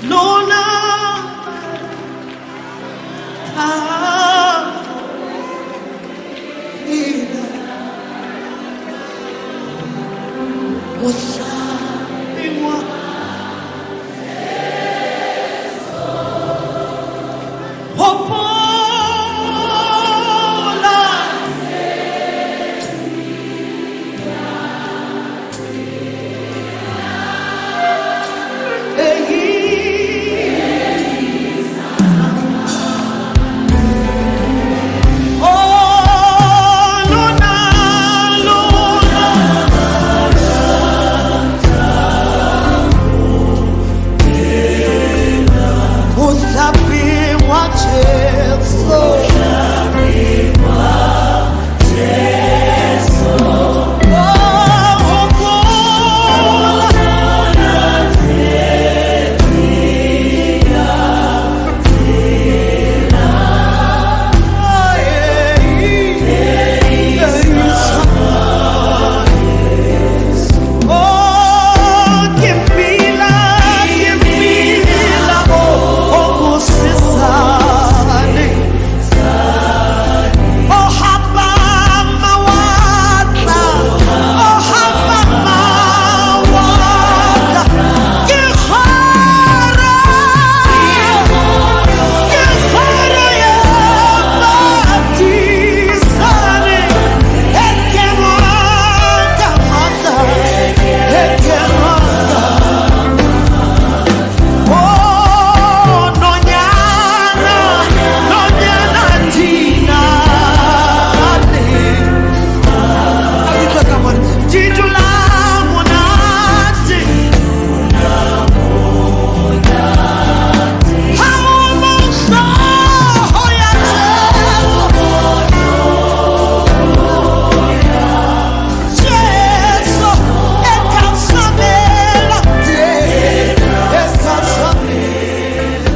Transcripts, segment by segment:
Lona ah, ina mohlapeng wa hopola Oh, lona, lona. Mohlapeng wa Jesu. Oh, hopola. Oh, ke pila, ke pila, oh, mosesane. Oh, hapa mawatla, oh, hapa mawatla. Ke kgoro, ke kgoro ya batisane. E kenwa ka matla, e kenwa ka. Oh, nonyana, nonyana dinale. Di dula monate. Ha o mohlooho ya Jesu. Jesu, e ka sabela teng, e ka sabela.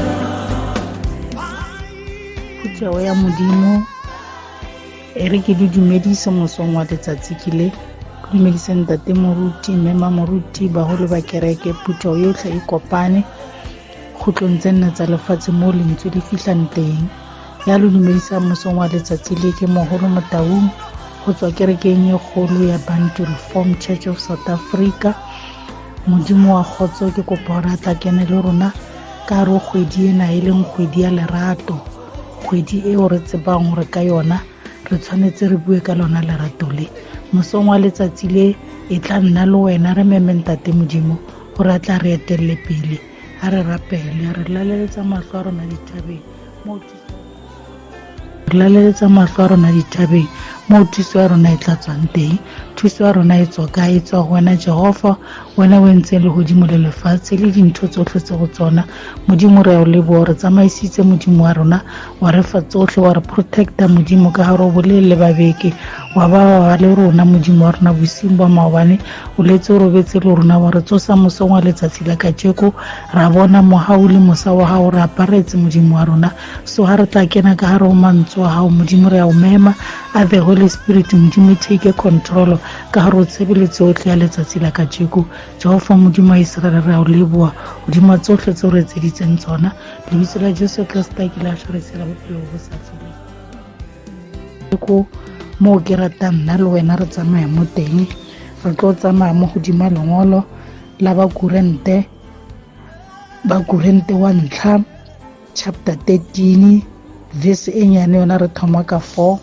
Phuthego ya Modimo, e re ke le dumedise mosong wa letsatsi ke le. Ke dumedise ntate moruti, mme mamoruti, baholo ba kereke, phuthego yotlhe e kopane kgutlong tse nne tsa lefatshe mo lentswe le fihlang teng. Ya lo dumedisang mosong wa letsatsi le ke moholo Motaung go tswa kerekeng e kgolo ya Bantu Reform Church of South Africa. Modimo wa kgotso, ke kopa hore a tla kene le rona ka hare ho kgwedi ena e leng kgwedi ya lerato, kgwedi eo re tsebang hore ka yona re tshwanetse re bue ka lona lerato le. Mosong wa letsatsi le e tla nna le wena re meme ntate Modimo hore a tla re etelle pele. Ha re rapele, re laleletsa mahlo a rona dithabeng moo re laleletsa mahlo a rona dithabeng moo thuso ya rona e tla tswang teng. Thuso ya rona e tswa kae? E tswa ho wena Jehova, wena o entseng lehodimo le lefatshe le dintho tsohle tse go tsona. Modimo re a o leboha, re tsamaisitse Modimo wa rona, wa re fa tsohle, wa re protecta Modimo ka hare ho bolelele ba beke, wa ba wa ba le rona Modimo wa rona bosiung ba maobane, o letse o robetse le rona, wa re tsosa mosong wa letsatsi la kajeko, ra bona mohau le mosa wa hao re aparetse Modimo wa rona. So ha re tla kena ka hare ho mantswe wa hao Modimo, re a o mema, a the Holy Spirit Modimo take control ka hare ho tshebeletso yohle ya letsatsi la kajeko. Jehova Modimo wa Iseraele, re a o leboha hodima tsohle tseo re etseditseng tsona. Lebitso la Jesu Kriste ke la shoretse la bophelo bo sa feleng. Ko moo ke ratang nna le wena re tsamaya mo teng, re tlo tsamaya mo hodima lengolo la Bakorinte, Bakorinte wa ntlha chapter 13 verse e nyane yona re thoma ka 4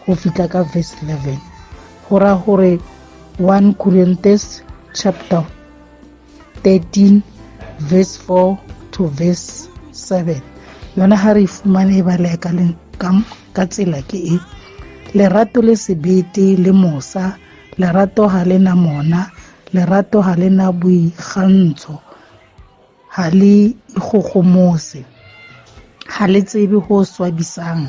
go fihla ka verse 11. Go ra gore 1 Corinthians chapter 13 verse 4 to verse 7. Yona ha re e fumane e baleha ka tsela ke e. Lerato le sebete le mosa, lerato ha le na mona, lerato ha le na boikgantsho, ha le ikgogomose, ha le tsebe ho swabisang,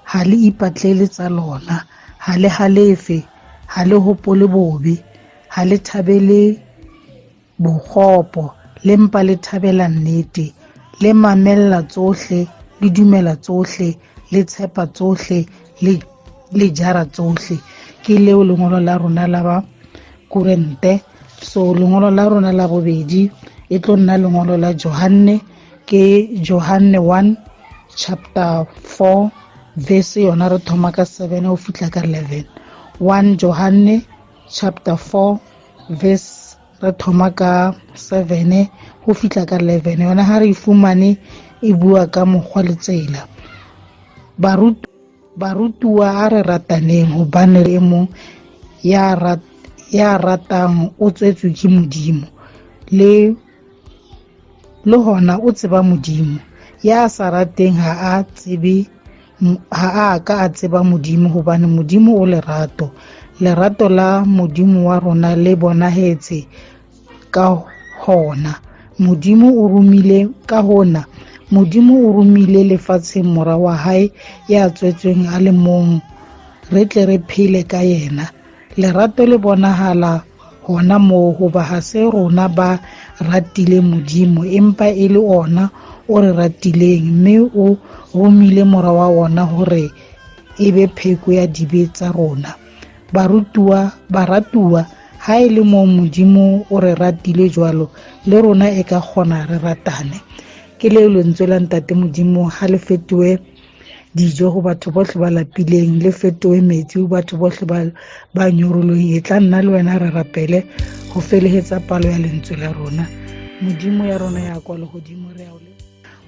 ha le ipatlele tsa lona, ha le halefe, ha le hopole bobe, ha le thabele bokgopo, le mpa le thabela nnete, le mamella tsohle, le dumela tsohle, le tshepa tsohle, le jara tsohle. Ke leo lengolo la rona la ba Korinte. So lengolo la rona la bobedi e tlo nna lengolo la Johanne. Ke Johanne 1 chapter 4 verse yona re thoma ka 7 go fihla ka 11. 1 Johanne chapter 4 verse re thoma ka 7 go fihla ka 11. Yona ha re e fumane e bua ka mokgwa le tsela. Barutuwa a re rataneng hobane e mong ya ratang o tswetswe ke Modimo, le hona o tseba Modimo. Ya sa rateng ha a tsebe, ha a ka a tseba Modimo, hobane Modimo o lerato. Lerato la Modimo wa rona le bonahetse ka hona. Modimo o romile ka hona. Modimo o romile lefatsheng mora wa hae ya tswetsweng a le mong, re tle re phele ka yena. Lerato le bonahala hona moo, hoba ha se rona ba ratileng Modimo, empa e le ona o re ratileng, mme o romile mora wa ona hore e be pheko ya dibe tsa rona. Baratuwa, ha e le moo Modimo o re ratile jwalo, le rona e ka kgona re ratane. Ke le lentswe la Ntate Modimo, ha le fetohe dijo ho batho bohle ba lapileng, le fetohe metsi ho batho bohle ba nyorolweng. E tla nna le wena re rapele ho felehetsa palo ya lentswe la rona. Modimo ya rona ya kwa lehodimo, re a o leboha.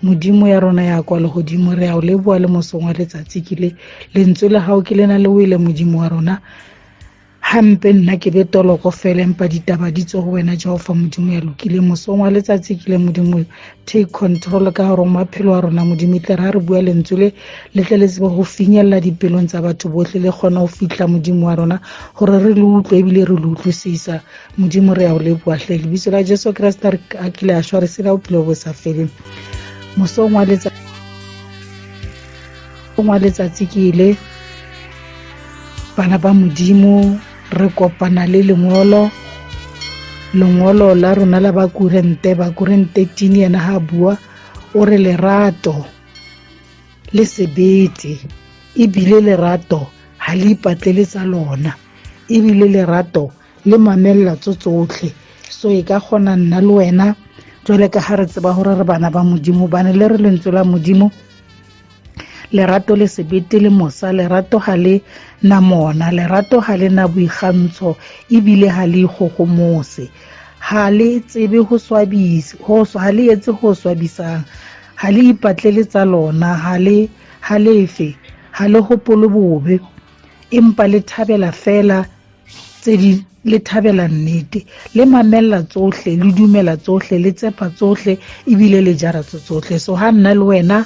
Modimo ya rona ya kwa lehodimo, re a o leboha le mosong wa letsatsi ke le lentswe la hao ke lena le wele, Modimo wa rona. Hampe nna ke be toloko fela, empa ditaba di tswe ho wena Jehova Modimo ya lokileng. Mosong wa letsatsi ke le Modimo, take control ka hare ho maphelo a rona Modimo. E tle re ha re bua lentswe le, le tle le tsebe ho finyella dipelong tsa batho bohle, le kgone ho fihla Modimo wa rona, hore re le utlwe ebile re le utlwisisa. Modimo re a o leboha hle, lebitso la Jesu Kreste re a kile a shwa, re sena bophelo bo sa feleng. Mosong wa letsatsi ke ile, bana ba Modimo, re kopana le lengolo la rona la Bakorinte. Bakorinte 13, yena ha bua o re lerato le sebete, ebile lerato ha le ipatlele tsa lona, ebile lerato le mamella tso tsotlhe. So e ka kgona nna le wena jwale ka ha re tseba hore re bana ba Modimo, hobane le re lentswe la Modimo, lerato le sebete le mosa, lerato ha le na mona, lerato ha le na boikgantsho, ebile ha le ikgogomose, ha le tsebe ho swabisa, ha le etse ho swabisang, ha le ipatlele tsa lona, ha le halefe, ha le hopole bobe, empa le thabela fela tse di, le thabela nnete, le mamella tsohle, le dumela tsohle, le tshepa tsohle, ebile le jara tso tsohle. So ha nna le wena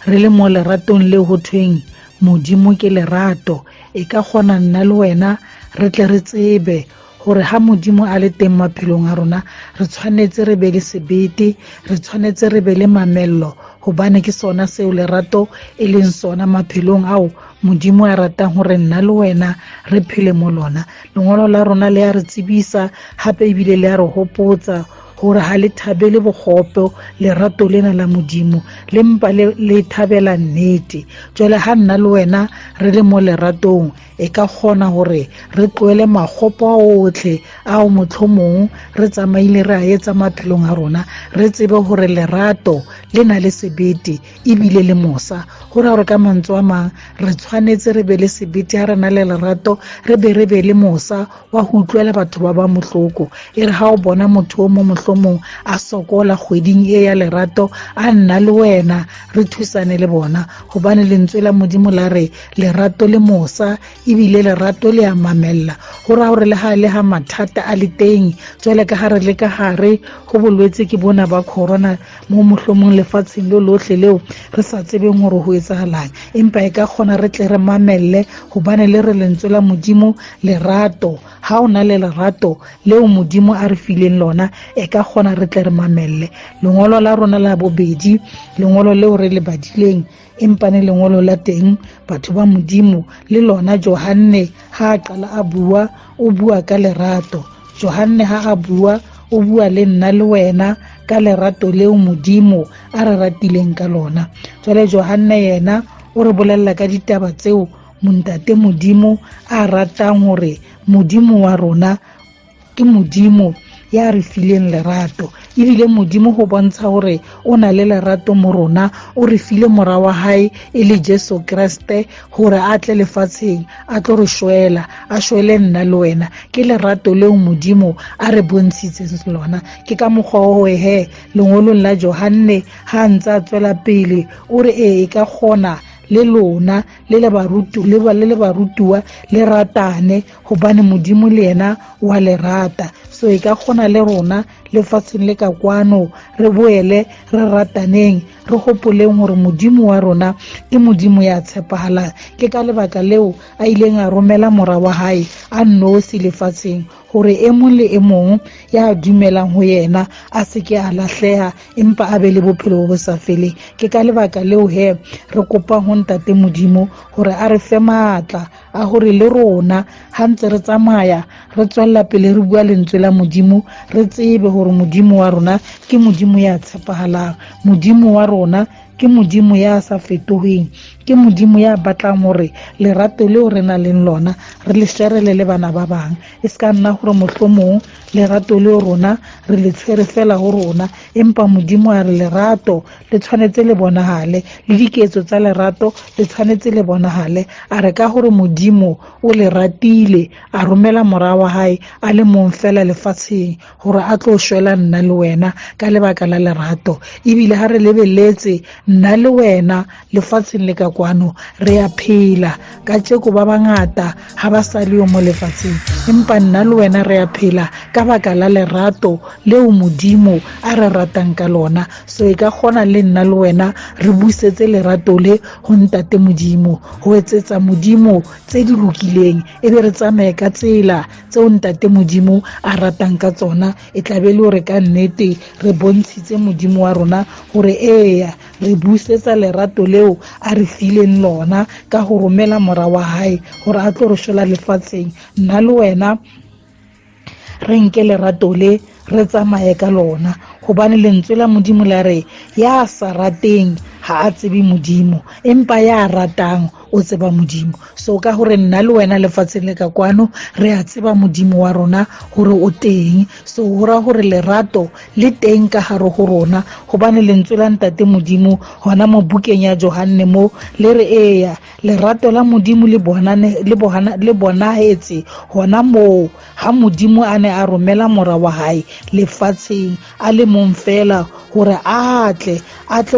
re le mo leratong le ho thweng Modimo ke lerato, e ka kgona nna le wena re tle re tsebe hore ha Modimo a le teng maphelong a rona, re tshwanetse re be le sebete, re tshwanetse re be le mamello, hobane ke sona seo lerato e leng sona maphelong ao Modimo a ratang hore nna le wena re phele mo lona. Lengolo la rona le a re tsebisa hape, ebile le a re hopotsa hore ha le thabele bokgopo lerato lena la Modimo, le mpa le thabela nnete. Jwale ha nna le wena re le mo leratong, e ka kgona hore re tlohele makgopo a otlhe ao mohlomong re tsamaile re a etsa maphelong a rona, re tsebe hore lerato le na le sebete ebile le mosa. Ho ra hore ka mantswe a mang, re tshwanetse re be le sebete ha re na le lerato, re be re be le mosa wa ho utlwela batho ba ba mohloko. E re ha o bona motho o mo mohlomong a sokola kgweding e ya lerato, a nna le wena re thusane le bona, hobane lentswe la Modimo la re lerato le mosa, ebile lerato le a mamella. Ho ra hore le ha le ha mathata a le teng, jwale ka ha re le ka hare ho bolwetse ke bona ba corona mo mohlomong lefatsheng lo lohle leo re sa tsebeng hore ho etsahalang, empa e ka kgona re tle re mamelle, hobane le re lentswe la Modimo lerato, ha o na le lerato leo Modimo a re fileng lona, e ka kgona re tle re mamelle. Lengolo la rona la bobedi, lengolo leo re le badileng, empa ne lengolo la teng batho ba Modimo, le lona Johanne ha a qala a bua, o bua ka lerato. Johanne ha a bua, o bua le nna le wena ka lerato leo Modimo a re ratileng ka lona. Jwale Johanne yena o re bolella ka ditaba tseo Montate Modimo a ratang hore Modimo wa rona ke Modimo Ya re fileng lerato. Ebile Modimo go bontsha gore o na le lerato mo rona, o re file mora wa hae e le Jesu Kreste gore a tle lefatsheng a tlo re shwela, a shwele nna le wena. Ke lerato leo Modimo a re bontshitseng lona. Ke ka mokgwa o he lengolong la Johanne ha a ntse a tswela pele o re e ka kgona le lona le le barutu le ba le le barutuwa le ratane, hobane Modimo le yena wa le rata. So e ka kgona le rona lefatsheng le ka kwano re boele re rataneng, re gopoleng gore Modimo wa rona ke Modimo ya tshepahalang. Ke ka lebaka leo a ileng a romela mora wa hae a nnosi lefatsheng, gore e mong le e mong ya dumelang ho yena a se ke a lahleha, empa a be le bophelo bo bo sa feleng. Ke ka lebaka leo he re kopang ho Ntate Modimo gore a re fe maatla a gore le rona ha ntse re tsamaya re tswella pele re bua lentswe la Modimo, re tsebe gore Modimo wa rona ke Modimo ya tshepahalang, Modimo wa rona ke Modimo ya sa fetoheng, ke Modimo ya batlang hore lerato leo re nang le lona re le sherele le bana ba bang. E se ka nna hore mohlomong lerato leo rona re le tshwere fela ho rona, empa Modimo a re lerato le tshwanetse le bonahale, le diketso tsa lerato le tshwanetse le bonahale. A re ka hore Modimo o le ratile, a romela mora wa hae a le mong fela lefatsheng hore a tlo shwela nna le wena ka lebaka la lerato. Ebile ha re lebeletse nna le wena lefatsheng le ka kwano re a phela ka tjeko, ba bangata ha ba sa le yo mo lefatsheng, empa nna le wena re a phela ka baka la lerato leo Modimo a re ratang ka lona. So e ka kgona le nna le wena re busetse lerato le ho Ntate Modimo, ho etsetsa Modimo tse di lokileng, e be re tsamaye ka tsela tseo Ntate Modimo a ratang ka tsona. E tla be le hore ka nnete re bontshitse Modimo wa rona hore eya re busetsa lerato leo a re fileng lona ka ho romela mora wa hae hore a tlo re shwela lefatsheng. Nna le wena re nke lerato le re tsamaye ka lona, hobane lentswe la Modimo la re ya sa rateng ha a tsebe Modimo, empa ya ratang o tseba Modimo. So ka hore nna le wena lefatsheng le ka kwano re a tseba Modimo wa rona hore o teng. So ho ra hore lerato le teng ka hare ho rona, hobane lentswe la Ntate Modimo hona mo bukeng ya Johanne mo le re eya lerato la Modimo le bonane le bohana le bonahetse hona moo ha Modimo a ne a romela mora wa hae lefatsheng a le mong fela hore a tle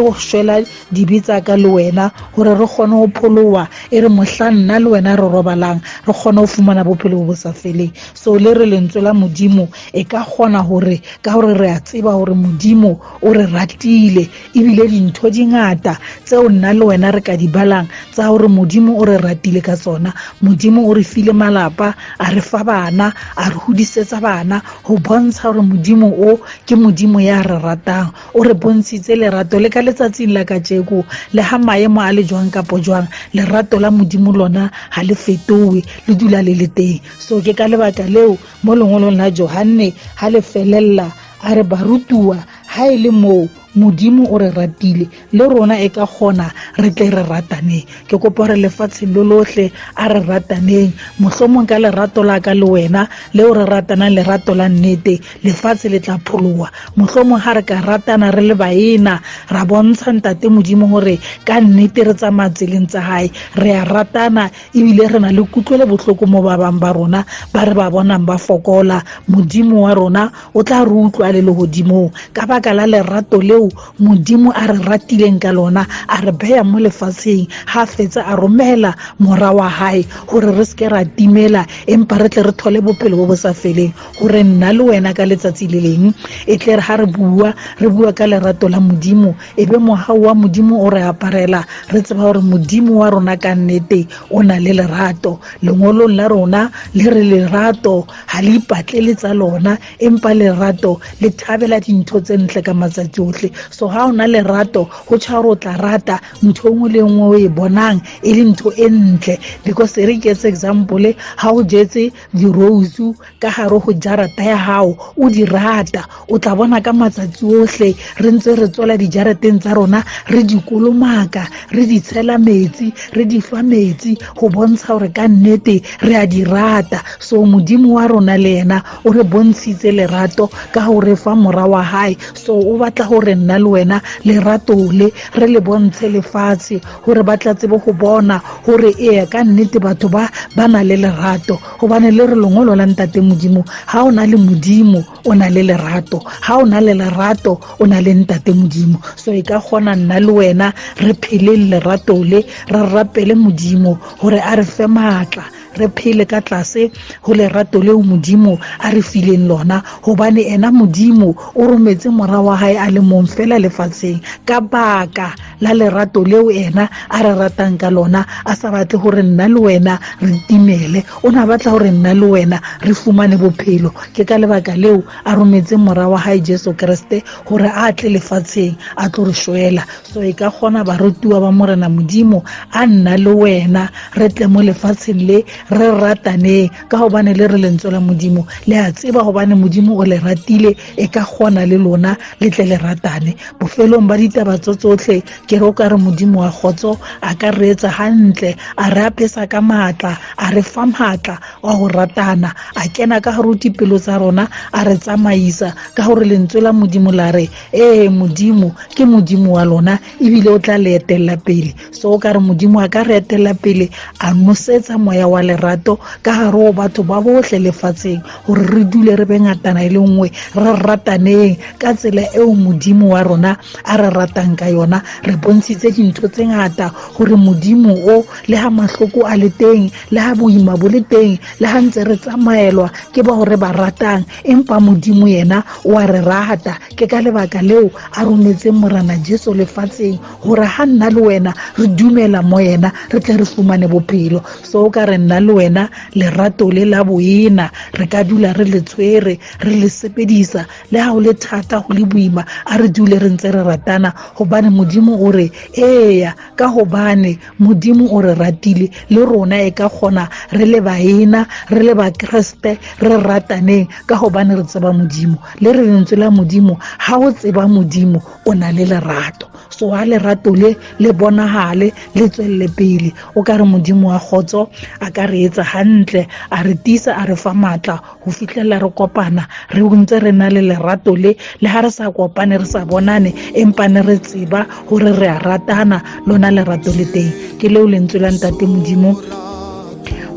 ho shwela dibe tsa ka le wena, hore re kgone ho pholoha, e re mohla nna le wena re robalang re kgone ho fumana bophelo bo bo sa feleng. So le re lentswe la Modimo e ka kgona hore ka hore re a tseba hore Modimo o re ratile, ebile dintho di ngata tseo nna le wena re ka di balang tsa hore Modimo o re ratile ka tsona. Modimo o re file malapa, a re fa bana, a re hodisetsa bana, ho bontsha hore Modimo o ke Modimo ya re ratang. O re bontshitse lerato le ka letsatsing la kajeko, le ha maemo a le jwang kapo jwang, lerato la Modimo lona ha le fetohe, le dula le le teng. So ke ka lebaka leo mo lengolong la Johanne ha le felella a re barutuwa ha e le moo Modimo o re ratile, le rona e ka kgona re tle re rataneng. Ke kopa hore lefatsheng lo lohle a re rataneng, mohlomong ka lerato la ka le wena leo re ratanang lerato la nnete, lefatshe le tla pholoha. Mohlomong ha re ka ratana re le baena, ra bontsha Ntate Modimo hore ka nnete re tsamaya tseleng tsa hae, re a ratana, ebile re na le kutlwelo bohloko mo ba bang ba rona ba re ba bonang ba fokola. Modimo wa rona o tla re utlwa le lehodimong ka baka la lerato leo Modimo a re ratileng ka lona, a re beya mo lefatsheng, ha fetsa a romela mora wa hae hore re seke ra timela, empa re tle re thole bophelo bo bo sa feleng. Hore nna le wena ka letsatsi le leng e tle re ha re bua, re bua ka lerato la Modimo, e be mohau wa Modimo o re aparela, re tseba hore Modimo wa rona ka nnete o na le lerato. Lengolong la rona le re lerato ha le ipatlele tsa lona, empa lerato le thabela dintho tse ntle ka matsatsi ohle. So ha o na lerato go tšha gore o tla rata ntho e nngwe le nngwe o e bonang e le ntho e ntle. Because e re ke etse example, ha o jetse di-rose ka gare go jarata ya gago o di rata, o tla bona ka matsatsi otlhe re ntse re tswela dijarateng tsa rona re di kolomaka, re di tshela metsi, re di fa metsi go bontsha gore ka nnete re a di rata. So Modimo wa rona le ena o re bontshitse lerato ka go re fa mora wa hae. So o batla gore nna le wena lerato le re le bontshe lefatshe gore ba tla tsebe go bona gore ee ka nnete batho ba ba na le lerato. Gobane le re lengolo la Ntate Modimo, ga o na le Modimo o na le lerato, ga o na le lerato o na le Ntate Modimo. So e ka kgona nna le wena re pheleng lerato le, re rapele Modimo gore a re fe maatla, re phele ka tlase go lerato leo Modimo a re fileng lona. Gobane ena Modimo o rometse mora wa hae a le mong fela lefatsheng ka baka la lerato leo ena a re ratang ka lona, a sa batle gore nna le wena re timele, o ne a batla gore nna le wena re fumane bophelo. Ke ka lebaka leo a rometse mora wa hae Jesu Kriste gore a tle lefatsheng a tlo re shwela. So e ka kgona barutiwa ba Morena Modimo a nna le wena re tle mo lefatsheng le re rataneng, ka gobane le re lentswe la Modimo le a tseba gobane Modimo o le ratile, e ka kgona le lona le tle le ratane. Bofelong ba ditaba tso tsotlhe ke re o ka re Modimo wa kgotso a ka re etsa hantle, a re apesa ka maatla, a re fa maatla wa go ratana, a kena ka gare ho dipelo tsa rona, a re tsamaisa ka gore lentswe la Modimo la re ee Modimo ke Modimo wa lona ebile o tla le etella pele. So o ka re Modimo a ka re etella pele, a nosetsa moya wa lerato ka gare ho batho ba bohle lefatsheng gore re dule re be ngatana e le nngwe, re rataneng ka tsela eo Modimo wa rona a re ratang ka yona. Re bontshitse dintho tse ngata gore Modimo o le ha mahloko a le teng, le ha boima bo le teng, le ha ntse re tsamaelwa ke bao re ba ratang, empa Modimo yena o a re rata. Ke ka lebaka leo a rometseng Morena Jesu lefatsheng gore ha nna le wena re dumela mo yena re tle re fumane bophelo. So o ka re nna le wena lerato le la boena re ka dula re le tshwere, re le sebedisa le ha o le thata go le boima, a re dule re ntse re ratana gobane Modimo o re eya, ka gobane Modimo o re ratile le rona e ka kgona re le baena, re le bakreste re rataneng ka gobane re tseba Modimo. Le re lentswe la Modimo, ha o tseba Modimo o na le lerato. So ha lerato le le bonagale le tswelle pele, o ka re Modimo wa kgotso a ka re etsa hantle, a re tiisa, a re fa matla go fitlhela re kopana re ntse re na le lerato le, le ha re sa kopane re sa bonane empa ne re tseba gore re a ratana, lona lerato le teng. Ke leo lentswe la Ntate Modimo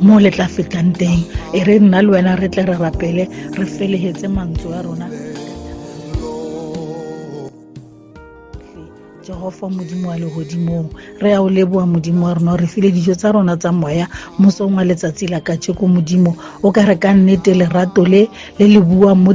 mo le tla fetang teng. E re nna le wena re tle re rapele, re felehetse mantswe a rona. Jehova Modimo wa lehodimong, re a o leboha Modimo wa rona, o re file dijo tsa rona tsa moya mosong wa letsatsi la kajeko. Modimo o ka re ka nnete lerato le le le buang mo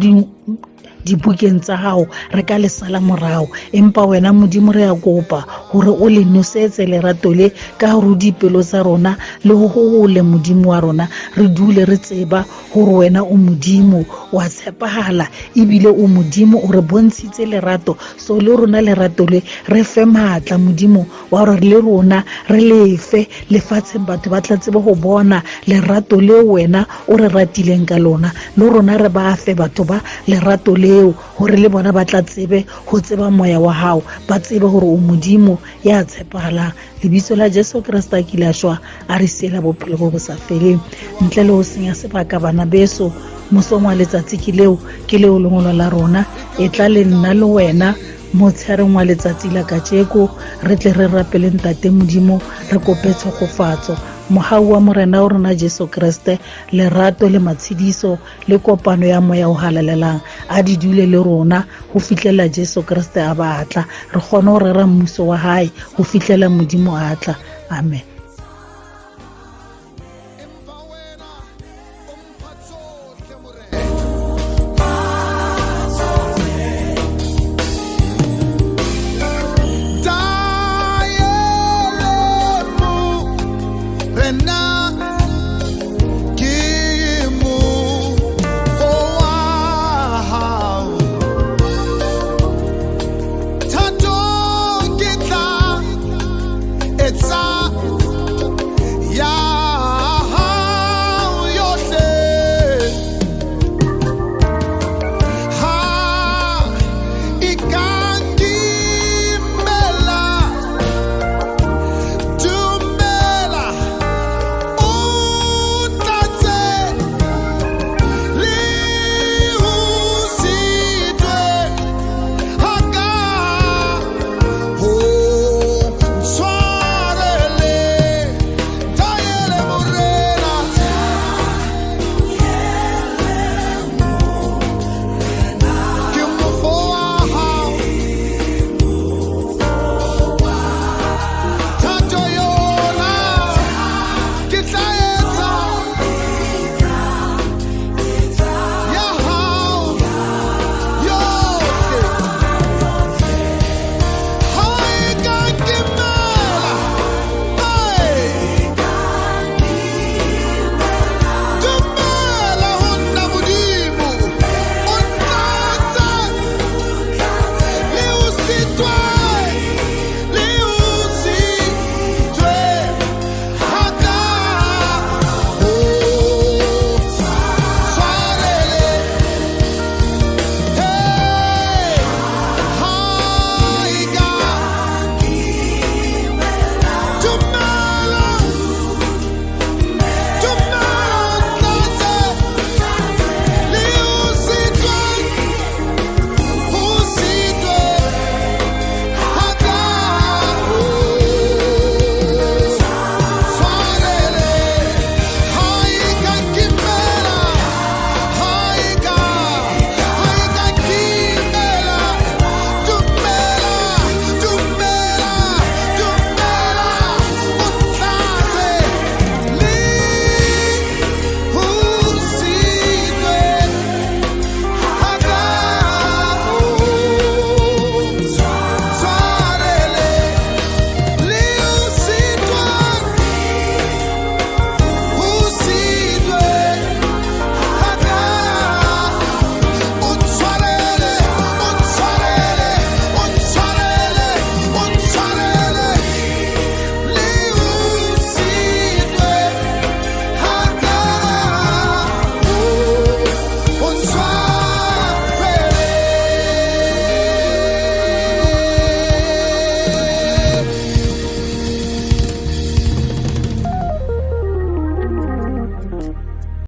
dibukeng tsa gago re ka le sala morago, empa wena Modimo re a kopa gore o le nosetse lerato le ka gore dipelo tsa rona le go gole. Modimo wa rona, re dule re tseba gore wena o Modimo wa tshepagala ebile o Modimo o re bontshitse lerato. So le rona lerato le re fe maatla Modimo wa gore le rona re lefe lefatsheng, batho ba tla tsebe go bona lerato leo wena o re ratileng ka lona, le rona re ba fe batho ba lerato leo gore le bona ba tla tsebe go tseba moya wa gago, ba tsebe gore o Modimo ya tshepahalang. Lebitso la Jesu Kriste a kile a shwa a re siela bophelo bo bo sa feleng. Ntle le go senya sebaka bana beso, mosong wa letsatsi ke leo, ke leo lengolo la rona. E tla le nna le wena motshegareng wa letsatsi la kajeko re tle re rapele Ntate Modimo, re kope tshegofatso. Mohau wa Morena wa rona Jesu Kriste, lerato le matshediso le kopano ya moya o halalelang a di dule le rona go fitlhela Jesu Kriste a batla, re kgone go rera mmuso wa hae go fitlhela Modimo a tla. Amen. Toi.